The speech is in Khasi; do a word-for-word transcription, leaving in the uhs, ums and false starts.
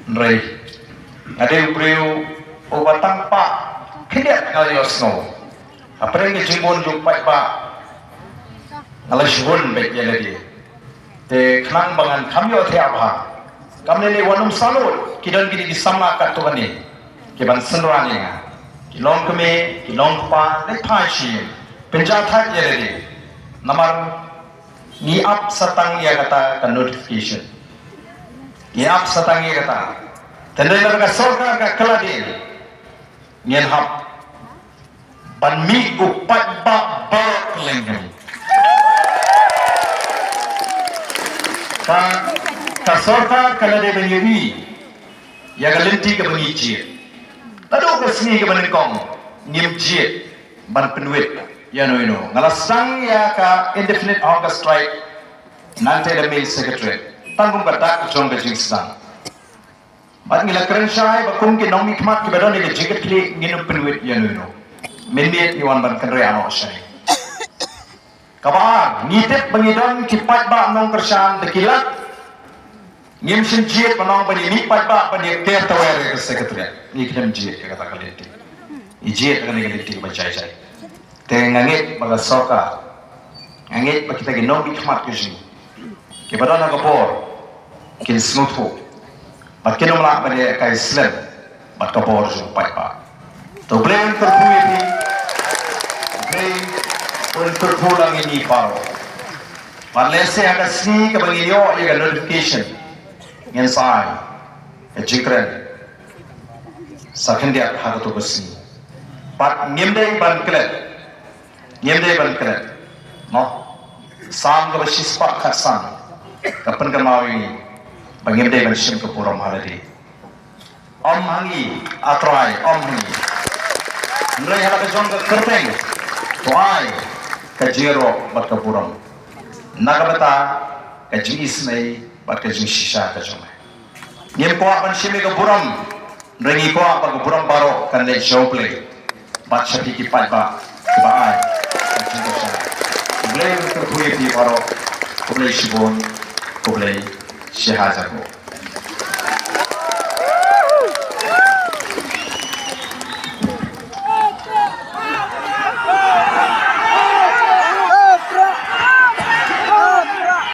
Hynrei nga dei u briew uba tang pat khyndiat nga la ïohsngew. Hapdeng ka jingbun jong u paidbah nga la shibun beit ïa lade. Te khnang ba ngan kham ïohthiah bha, kam lei lei wat nym salut, ki don kine ki samla katto katne kiban synran ïa nga. Ki long kmie, ki long kpa, leit phai sha ïing, pynjah thait ïa lade. Namar ngi ap sa tang ïa kata ka notification. Ngi ap sa tang ïa kata. Te hynrei lada ka sorkar ka kylla dien, ngin hap ban mih u paidbah baroh kylleng. Ka, ka sorkar ka la dei ban ïohi ïa ka lynti kaba ngi jied. Naduh ka sngi kaba nyngkong ngim jied ban pynwit ïano ïano. Nga la sdang ïa ka indefinite hunger strike nangta da main secretariat, tang kum ka dak jong ka jingsdang. Bad ngi la kren shai ba kum ki nongmihkhmat kiba don ïa ka jingkitkhlieh ngin ym pynwit ïano ïano. Mynmiet ngi wan ban kynriah noh shane. Kaba ar, ngi tip ba ngi don ki paidbah nongkyrshan da ki lad. Ngim shym jied ban ong ban ïa mih paidbah ban ïa ker tawer ïa ka secretariat. Ngi khlem jied ïa kata ka lynti. Ngi jied ïa kane ka lynti kaba jai jai. Te nga ngeit ba ka sorkar, nga ngeit ba kita ki nongmihkhmat ki jong ngi kiba don ha ka bor kin sngewthuh bad kin ym lah ban ïa kai slem bad ka bor jong u paidbah. To, U Blei un kyrkhu ïa phi. U Blei un kyrkhu lang ïa ngi baroh. Bad lehse ha ka sngi kaba ngin ïoh ïa ka notification, ngin sa ai ka jingkren sa khyndiat ha kato ka sngi. Bad ngim dei ban klet, ngim dei ban klet. Mo, Salm kaba shispah khatsan ka pynkynmaw ïa ngi ba ngim dei ban shim ka burom ha lade. Ym ha ngi, A Trai, ym ha ngi. Hynrei ha la ka jong ka kyrteng to ai ka jingïaroh bad ka burom na ka bynta ka jingisynei bad ka jingshisha ka jong me. Ngim kwah ban shim ïa ka burom, hynrei ngi kwah ba ka burom baroh kan leit sha U Blei bad sha phi ki paidbah kiba ai ka jingkyrshan. U Blei un kyrkhu ïa phi baroh. Khublei shibun, khublei shihajar nguh.